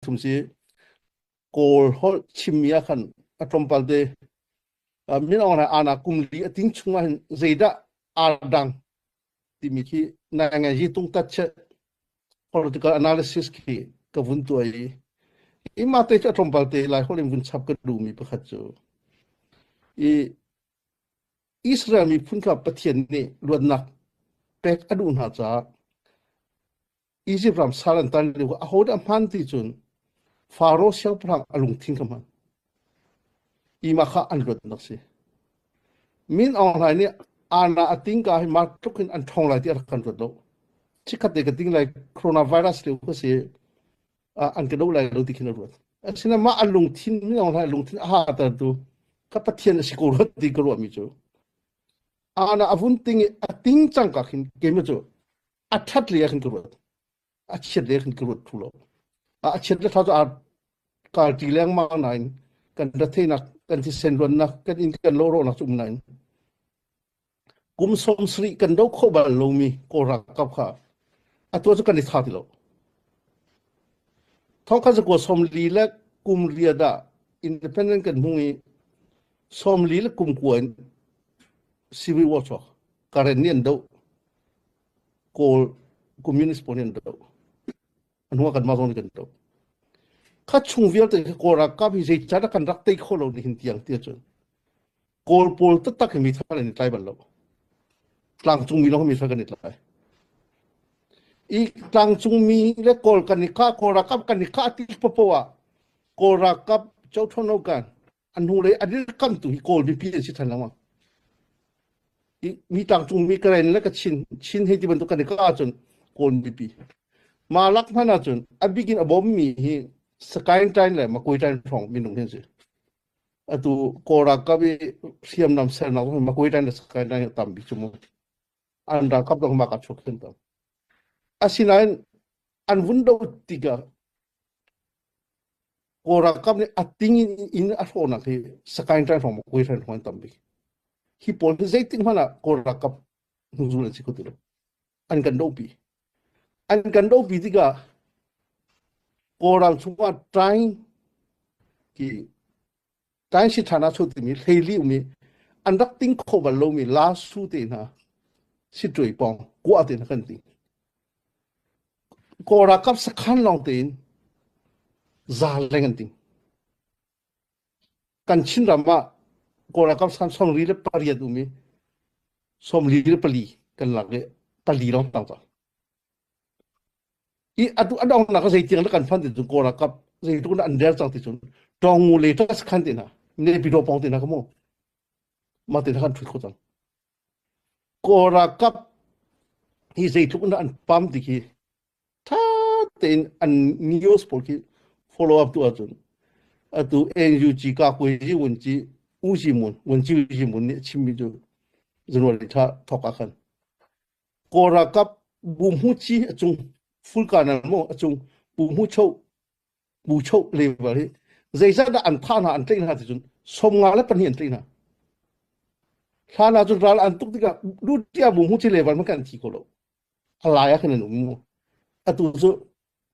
thum si Kawl holh chimmi ah khan a tlawmpal te Min Aung Hlaing ana kum li a ting chung ah hin zeidah aa dang timi khi nai tung tat che political analysis khi ka vun tuah i ima te cu a tlawmpal te lai holh in vun chap ka duhmi pakhat cu i Israel miphun kha Pathian nih luatnak pek a duh hna caah Egypt ram sal an tan lio ahodah hman ti cun Faro siangpahrang a lungthin kha hman. Ima kha an luatnak si. Min Aung Hlaing nih ana a tingka hi mar tluk in an ṭhawng lai ti a rak kan ruat lo. Chikkhat te ka ting lai coronavirus lio kha si an ka do lai lo ti khin a ruat. Asinain mah an lungthin Min Aung Hlaing lungthin a hatertu ka Pathian a si ko ruat ti ka ruahmi cu. Ana a vun ting i a ting cangka khin keimah cu a ṭhat lei ah khin ka ruat a chiat lei khin ka ruat thlu lo a chiat le ṭha cu aa kalṭi lengmang nain kan retheihnak kan thisen luannak kan inn kan lo rawhnak cu um nain kum 70 kan do kho bal lomi Kawl ralkap kha atu cu kan i tha ti lo thongkhat zakua 40 le kum riat ah independent kan hmung i 40 le kum kua in civil war chuak Karen nih an doh Kawl communist pawl nih an doh a hnu ah kanmah zong nih kan doh kha chung vialte khi Kawl ralkap hi zeicadah kan rak tei kho lo nihin tiang ti ahcun Kawl pawl taktak hi mithar an i tlai bal lo tlangcung mi lawng mithar kan i tlai i tlangcung mi le Kawl kan i kah Kawl ralkap kan i kah ti popo ah Kawl ralkap Chothono kan an hnulei a dirkamtu hi Kawl mipi an si ṭhan lengmang. Mi tlangcung mi Karen le Kachin, Chin hei ti bantuk kan i kah ahcun Kawl mipi. Mah lak hmanh ahcun a bik in a bawmmi hi Sakaing Tain le Makui Tain hrawng minung hi an si. Atu Kawl ralkap i hriamnam sernak zong hi Makui Tain le Sakaing Tain hi a tam bik cu mu. An ralkap zong mah ka chuak khin tam. Asinain an vun do tikah Kawl ralkap nih a ting in inn a hrawhnak hi Sakaing ṭan hrawng maw Kawi hran hrawng an tam bik. Hi pawl hi zeitik hmanh ah Kawl ralkap hnuzul an si kho ti lo. An kan dohpi. An kan dohpi tikah Kawl ram chungah ṭaing ki ṭaing si ṭhan ah timi hleili um i an rak ting kho bal lomi lasu te hna sittuai pawng kua te hna kan ting. Kawl ralkap sakhan lawng tein za leng an ting. Kan Chinram ah Kawl ralkap sakhan 38 um i 44 kan lak i pali lawng tang cang. I atu a dongnak zeitiang kan fan ti cun Kawl ralkap zeitluk in an der cang ti cun Tawngu le sakhan te hna Naypyidaw pawng te hna ka mu mah te hna kan ṭhut kho cang. Kawl ralkap hi zeitluk in an pam ti khi ṭha tein an news pawl khi follow up tu ahcun atu NUG ka kuai wunci U Ji Mun wunci U Ji Mun nih a chimmi cu January thla thawk ah khan Kawl ralkap bu hmuci a cung full colonel mu a cung bu hmu cho bu cho level hi zeizat dah an thah hna an tlaih hna ti cun 52 an tlaih hna hlan ah cun ral an tuk tikah lutia bu hmu chi level man kan thi ko lo a lai ah khan an um mu atu cu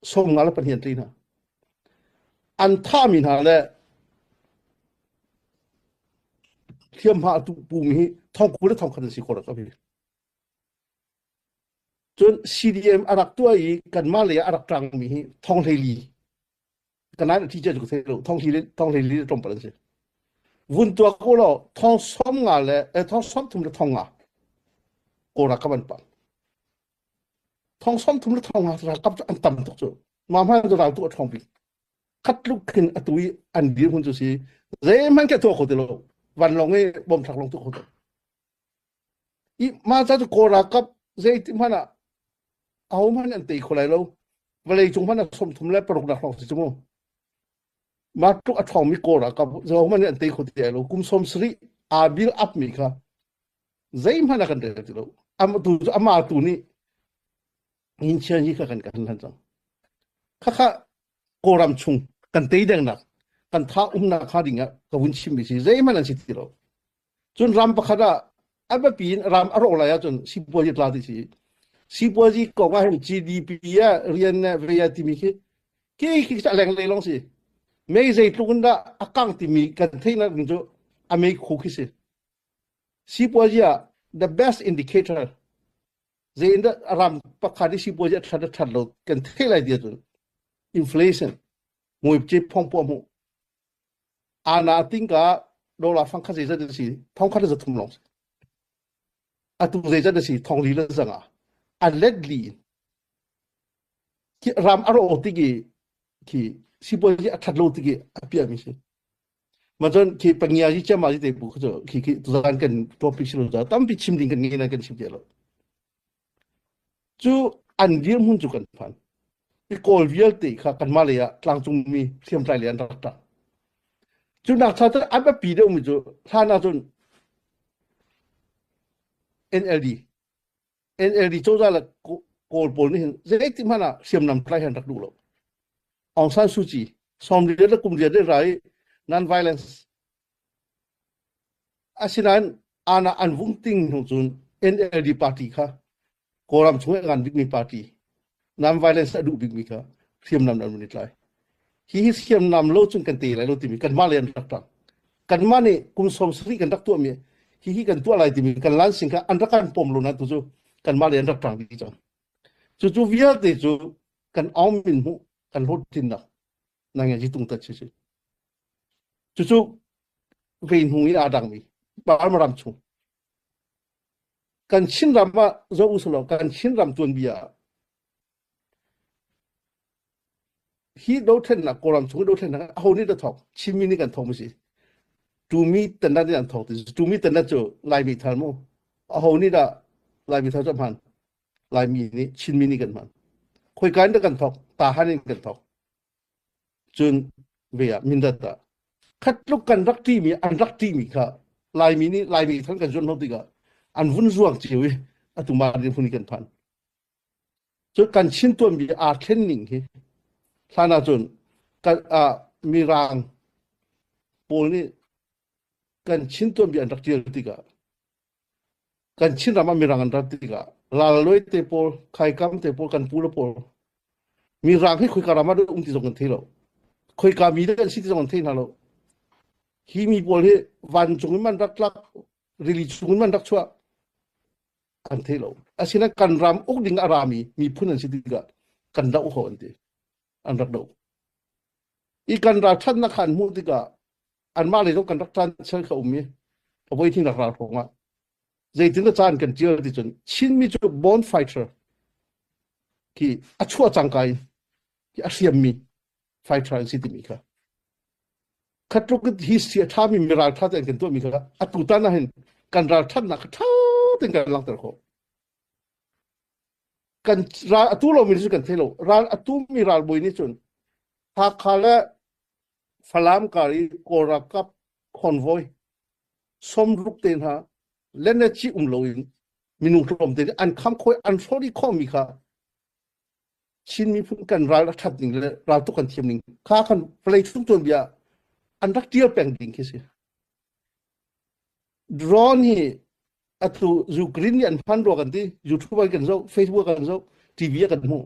52 an tlaih hna an thahmi hna le hliamhma tu pumi hi thongku le thongkhat an si ko rak abi Cun CDM a rak tuah i kanmah lei ah a rak ṭangmi hi thong 14 kanai a thi cia cu ka thei lo thong 14 le tlawmpal an si. Vun tuak u law thong 50 le thong 30 le thong nga Kawl ralkap an pam. Thong 30 le thong nga ralkap cu an tam tuk cu. Mah hmanh cu ral tu a ṭhawng bik. Khat tluk khin atu i an dirhmun cu si zeihmanh khi tuah kho ti lo. Vanlawng i bom thlak lawng tu kho ti. I mah ca cu Kawl ralkap zeiti hmanh ah ahohmanh an tei kho lai lo. Vawlei cung hmanh ah 36 nak hrawng si cu mu. Mah tluk a ṭhawngmi Kawl ralkap ahohmanh nih an tei kho ti lai lo. Kum 70 aa build up mi kha zeihmanh ah kan rel ti lo. Amah tu cu amah tu nih Nginchian hi kha kan kan hlan cang. Khakha Kawlram chung kan tei dengnak kan tha umnak kha ding ah ka vun chimmi si zeihmanh an si ti lo. Cun ram pakhat ah a biapi in ram a rawh lai ahcun sipuazi tla ti si. Sipuazi kong ah hin GDP ah rian le vei ah timi khi Khi khi a lenglei lawng si. Mei zeitluk in dah a kang timi kan theihnak ding cu a meikhu khi si. Sipuazi ah the best indicator zei in dah ram pakhat i sipuazi a that a that lo kan theih lai ti ahcun inflation muipce phong puah hmuh ana tingka dollar fang khat zeizat a si thong khat za thum lawng si atu zeizat a si thong li le zanga a let li in khi ram a rawh tik i khi sipuazi a that lo tik i a piahmi si ma cun khi pangia ji chama ji te bu khu khi khi tuzan kan topic si lo tampi chim ding kan ngei na kan chim ti lo Cu an dirhmun cu kan phan. I Kawl vialte kha kanmah lei ah tlangcungmi hriamtlai lei an rak ṭang. Cu nak cha cu a biapi deuhmi cu hlan ahcun NLD NLD cozah le Kawl pawl nih hin zeitik hmanh ah hriamnam tlai hi an rak duh lo. Aung San Suu Kyi sawmriat le kum riat le ra i non-violence Asinain aana an vung ting hnu cun NLD party kha Kawlram chung i a ngan bikmi party, non-violence a duh bikmi kha hriamnam an vun i tlai. Hi hi hriamnam lo cun kan te lai lo timi kanmah lei an rak ṭang. Kanmah nih kum 70 kan rak tuahmi hi hi kan tuah lai timi kan lansing kha an rak kan pom lo na tu cu kanmah lei an rak ṭang dih cang. Cucu vialte cu kan aung min hmuh kan hlawhtlinnak nang ji tung tat si si. Cucu vei hnu i aa dangmi Burma ram chung. Kan Chinram ah zoh usulaw kan Chinram tuanbia ah hi dothlennak Kawlram chung i dothlennak aho nih dah thawk? Chinmi nih kan thawk mi si. Tumi tanat nih an thawk ti. Tumi tanat cu Laimi thar mu. Aho nih dah Laimi thar cu hman? Laimi nih Chinmi nih kan hman. Khoika in dah kan thawk? Tahan in kan thawk. Cun ve ah Mindat ah khatluk kan rak ṭihmi an rak ṭihmi kha Laimi nih Laimi than kan zuan hno tikah an vun zuang cio i atu ma dirhmun hi kan phan. Cu kan Chin tuanbia aa thlen ning hi hlan ahcun kan ah Mirang pawl nih kan Chin tuanbia an rak ṭial tikah Kan Chinram ah Mirang an rat tikah Lalluai te pawl, Khaikam te pawl, kan pu le pawl Mirang hi khoika ram ah dah um ti zong kan thei lo. Khoika mi dah an si ti zong kan thei hna lo. Hi mi pawl hi vancung in man rak tlak, rili chung in man rak chuah kan thei lo. Asinain kan ram uk ding a rami miphun an si tikah kan doh kho an ti. An rak doh. I kan ralṭhatnak kha an hmuh tikah anmah lei zong kan rak ṭan chel kha um i avoi thing rak ral hrawng ah zeitin dah caan kan ṭial ti cun Chinmi cu born fighter khi a chuah cangka in khi a hriammi fighter an si timi kha khatluk history a ṭhami miral ṭha tein kan tuahmi kha atu tan ah hin kan ralṭhatnak kha ṭha tein kan langhter khawh kan ral atu lomi cu kan thei lo ral atu mi ralbawi nih cun Hakha le Falam kar i Kawl ralkap convoy 60 te hna leneci um loin minung tlawmte nih an kham khawh i an hrawh dih khawhmi kha Chin miphun kan ral a ṭhat ning le raltuk kan thiam ning kha khan vawlei chung tuanbia an rak ṭial peng ding khi si. Drone hi atu Ukraine nih an hman rua kan ti YouTube ah kan zoh Facebook ah kan zoh TV ah kan hmuh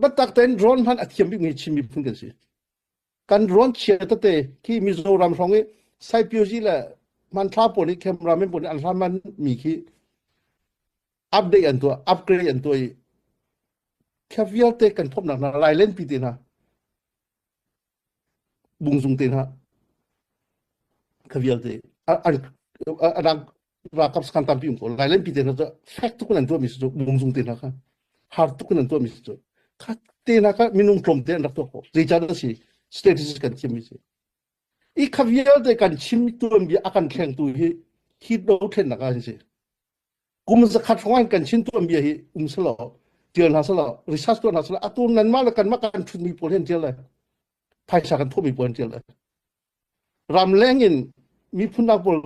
biatak tein drone hman a thiam bikmi Chin miphun kan si. Kan drone chia tete khi Mizoram hrawng i Saipiozi le hmanthla pawl nih cameraman pawl nih an hlan mi khi update an tuah upgrade an tuah i kha vialte kan phomhnak hna lailenpi te hna bungzung te hna kha vialte a dang ralkap sakhan tampi um ko lailenpi te hna cu fek tuk in an tuahmi cu bungzung te hna kha har tuk in an tuahmi cu kha te hna kha minung tlawmte an rak tuah khawh zeicahdah si strategy kan thiammi si i kha vialte kan chim tuanbia a kan thlengtu hi hi dothlennak ah hin si kum zakhat hrawng kan chin tuanbia hi um selaw tial hna selaw research tuah hna selaw atu nanmah le kanmah kan thutmi pawl hin tial lai phaisa kan thawhmi pawl hin tial lai ramleng in miphun dang pawl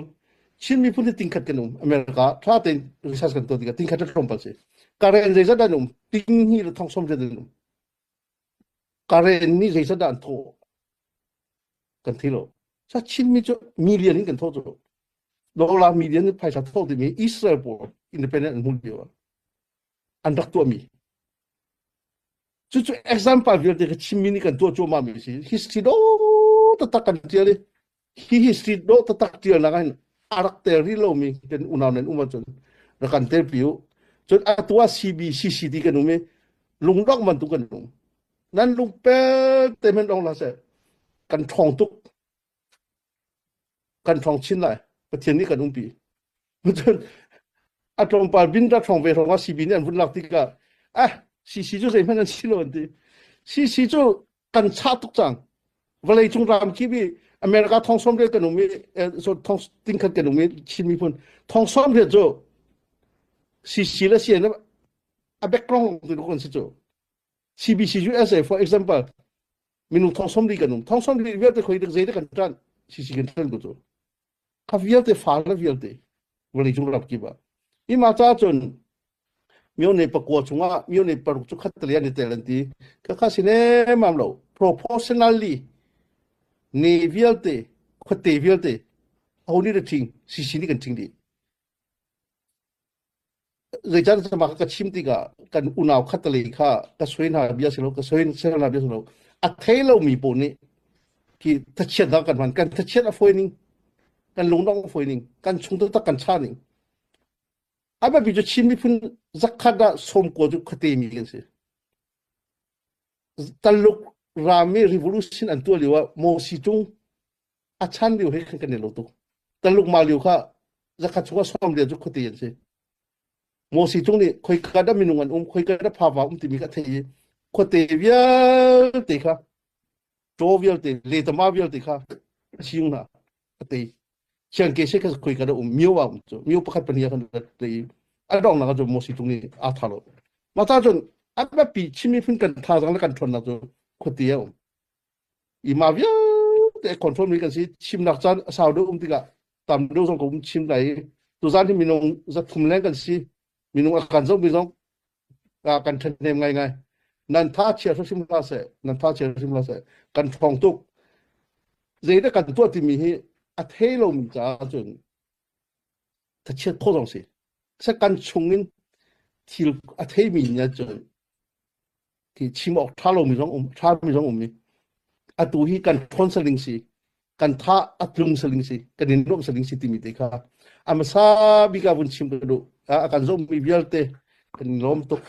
Chin miphun hi tingkhat kan um America tha tein research kan tuah tikah tingkhat tlawmpal si Karen zeizat an um ting hi le thong som zat an um Karen nih zeizat dah an thawh kan thi lo sa Chinmi cu million in kan thawh cu dollar million in phaisa thawh timi Israel pawl independent an hmu lio an rak tuahmi. Cucu example vialte ka chimmi nih kan tuah cuahmah mi si. History do taktak kan tial i hi history do taktak tial nak hin a rak tel rih lomi kan unau nan um ahcun rak kan tel pi u. Cun atu ah CBCC ti kan um i lungdong bantuk kan um. Nan lungpel te men dong la seh. Kan ṭhawng tuk. Kan ṭhawng chin lai. Pathian nih kan umpi. Cun a tlawmpal bin ra ṭhawng ve hrawng ah CB nih an vun lak tikah ah CC cu zeihmanh an si lo an ti. CC cu kan chah tuk cang. Vawlei cung ram kip i America thong sawm riat kan um i so thong ting khat kan um i Chin miphun thong sawm riat cu CC le CN a background tu kan si cu. CBC USA for example minung thong sawm li kan um thong sawm li vialte khoi dik zei kan ṭan CC kan ṭan ko cu. Kha vialte fa le vialte vawlei cung ram kip ah. Ima ca cun myone pakua chungah myone paruk cu khat tali an i tel an ti. Khakha si nemam lo. Proportionally ne vialte khuate vialte ho nih da ṭhing CC nih kan ṭhing dih. Zeicahtiah mah ka chim tikah kan unau khattelei kha ka soi hna bia si lo ka soi sel hna bia si lo a thei lomi paoh nih khi thachiat dah kan hman kan thachiat a fawi ning kan lungdong a fawi ning kan chung taktak kan cha ning a biapi cu Chin miphun zakhat ah sawmkua cu khuate mi kan si Taluk rami revolution an tuah lio ah Mosi Cung a chan lio he khan kan i lo tuk taluk ma lio kha zakhat chungah sawm rian cu khuate an si Mosi cung nih khoika dah minung an um khoika dah phava um timi kha thei i khuate vialte kha ṭaw vialte letama vialte kha a siung hna a tei siang ke se kha khoika dah um mio ah um cu mio pakhat pahnih khan tei a dong nak cu Mosi cung nih aa tha lo mah ta cun a biapi Chin miphun kan thazaang le kan ṭhawnnak cu khuate a um I mah vialte control mi kan si chimnak caan a sau deuh um tikah tam deuh zong ka um chim lai i tuzaan hi minung zathum leng kan si minung a kan zohmi zong kan ṭhahnem ngaingai nan tha chia hrim hlah seh nan tha chia hrim hlah seh kan ṭhawng tuk zeidah kan tuah timi hi a thei lomi caah cun thachiat khawh zong si se kan chungin thil a theimi nih cun khi chim awk ṭha lomi zong um ṭhami zong um i atu hi kan ṭhawn saling si kan tha a tlung saling si kan in nuam saling si timi te kha a hmasa bik ah vun chim ka duh a kan zohmi vialte kan in lawm tuk.